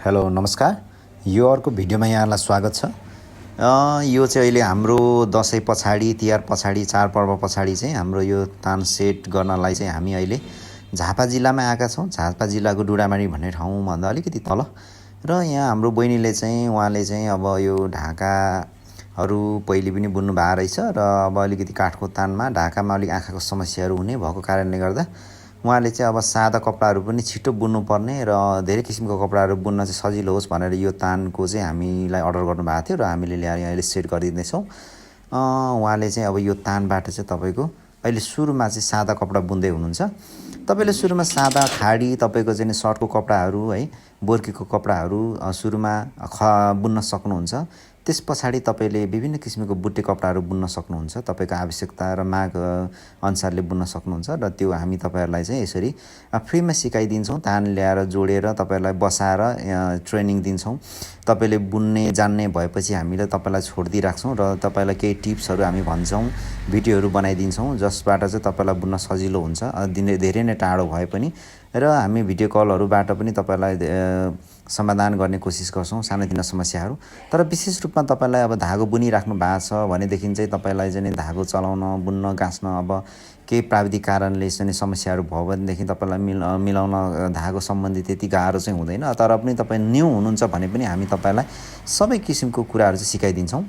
Hello नमस्कार। यो अर्को भिडियोमा यहाँलाई स्वागत छ। यो चाहिँ अहिले हाम्रो दसैँ पछाडि तिहार पछाडि चाडपर्व पछाडि चाहिँ हाम्रो यो तान सेट गर्नलाई चाहिँ हामी अहिले झापा जिल्लामा आएका छौँ। झापा जिल्लाको डुडामारी भन्ने ठाउँभन्दा अलिकति तल। र यहाँ हाम्रो बहिनीले चाहिँ उहाँले चाहिँ अब यो ढाकाहरू पहिले पनि बुन्नु भएको रहेछ र अब अलिकति काठको तानमा ढाकामा अलिक आँखाको समस्याहरू हुने भएको कारणले गर्दा उहाँले चाहिँ अब सादा कपडाहरू पनि छिटो बुन्नुपर्ने र धेरै किसिमको कपडाहरू बुन्न चाहिँ सजिलो होस् भनेर यो तानको चाहिँ हामीलाई अर्डर गर्नुभएको थियो र हामीले ल्याएर यहाँ अहिले सेट गरिदिँदैछौँ। उहाँले चाहिँ अब यो तानबाट चाहिँ तपाईँको अहिले सुरुमा चाहिँ सादा कपडा बुन्दै हुनुहुन्छ। तपाईँले सुरुमा सादा खाडी तपाईँको चाहिँ सर्टको कपडाहरू है बोर्कीको कपडाहरू सुरुमा बुन्न सक्नुहुन्छ। त्यस पछाडि तपाईँले विभिन्न किसिमको बुट्टे कपडाहरू बुन्न सक्नुहुन्छ। तपाईँको आवश्यकता र माग अनुसारले बुन्न सक्नुहुन्छ र त्यो हामी तपाईँहरूलाई चाहिँ यसरी फ्रीमा सिकाइदिन्छौँ। तान ल्याएर जोडेर तपाईँहरूलाई बसाएर ट्रेनिङ दिन्छौँ। तपाईँले बुन्ने जान्ने भएपछि हामीले तपाईँलाई छोडिदिइराख्छौँ र तपाईँलाई केही टिप्सहरू हामी भन्छौँ, भिडियोहरू बनाइदिन्छौँ जसबाट चाहिँ तपाईँलाई बुन्न सजिलो हुन्छ। धेरै नै टाढो भए पनि र हामी भिडियो कलहरूबाट पनि तपाईँलाई समाधान गर्ने कोसिस गर्छौँ सानोतिनो समस्याहरू। तर विशेष रूपमा तपाईँलाई अब धागो बुनिराख्नु भएको छ भनेदेखि चाहिँ तपाईँलाई चाहिँ धागो चलाउन बुन्न गाँच्न अब केही प्राविधिक कारणले चाहिँ समस्याहरू भयो भनेदेखि तपाईँलाई मिलाउन धागो सम्बन्धी त्यति गाह्रो चाहिँ हुँदैन। तर पनि तपाईँ न्यू हुनुहुन्छ भने पनि हामी तपाईँलाई सबै किसिमको कुराहरू चाहिँ सिकाइदिन्छौँ।